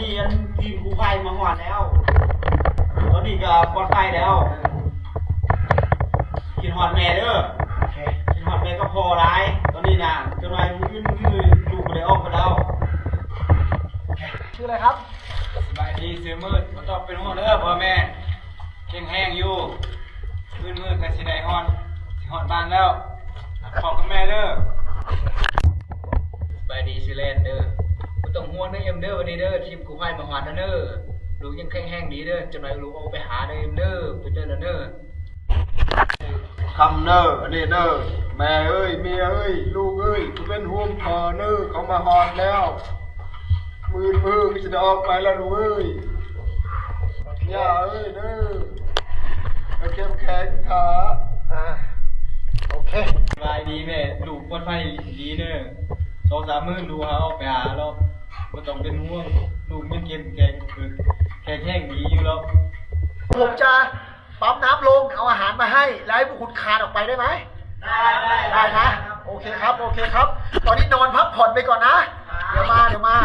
ນີ້ອັນທີມກູ້ໄພມາຮອດແລ້ວ ຕອນນີ້ກໍປອດໄພແລ້ວ. ຄິດຮອດແມ່ເດີ ໂອເຄ ຄິດຮອດແມ່ກັບພໍ່ຫຼາຍ. ຕອນນີ້ນະ ຈັກໜ່ອຍມື້ອື່ນມື້ລູກບໍ່ໄດ້ອອກໄປແລ້ວ. ຊື່ອະໄລຄັບ? ສະບາຍດີ ຊື່ມືດ. ບໍ່ຕ້ອງເປັນຫ່ວງເດີ ພໍ່ແມ່ແຂງແຮງຢູ່. ມື້ອື່ນມື້ກໍຊິໄດ້ຮອດ ຊິຮອດບ້ານແລ້ວ. ພໍ່ກັບແມ່ເດີ. ສະບາຍດີ ຊື່ແລນເດີ. ບໍ່ຕ້ອງຫ່ວງເດີເອັມເດີ ວັນນີ້ເດີ ທີມກູ້ໄພມາຮອດແລ້ວເດີ. ລູກຍັງແຂງແຮງດີເດີ ຈັກໜ່ອຍລູກອອກໄປຫາເດີເອັມເດີ ໄປເດີເດີ. ຄຳເດີ ອັນນີ້ເດີ ແມ່ເອີຍ ເມຍເອີຍ ລູກເອີຍ ບໍ່ເປັນຫ່ວງພໍ່ເດີ ເຂົາມາຮອດແລ້ວ. ມື້ອື່ນມື້ກໍຊິໄດ້ອອກໄປແລ້ວລູກເອີຍ ຍ່າເອີຍເດີ ໃຫ້ເຂັ້ມແຂງເຖາະ. ອ່າ ໂອເຄ ສະບາຍດີແມ່ ລູກປອດໄພດີເດີ. ສອງສາມມື້ລູກຫາອອກໄປຫາແລ້ວ ບໍ່ຕ້ອງເປັນຫ່ວງ ລູກຍັງເຂັ້ມແຂງ ແຂງແຮງດີຢູ່ແລ້ວ. ຜົມຈະ ปั๊ມນ້ຳລົງ ເອົາອາຫານມາໃຫ້ ແລ້ວໃຫ້ພວກຄຸນຄານອອກໄປໄດ້ໄໝ? ໄດ້ ໄດ້ ໄດ້ນະ ໂອເຄຄັບ ໂອເຄຄັບ. ຕອນນີ້ນອນພັກຜ່ອນໄປກ່ອນນະ ດຽວມາ ດຽວມາ.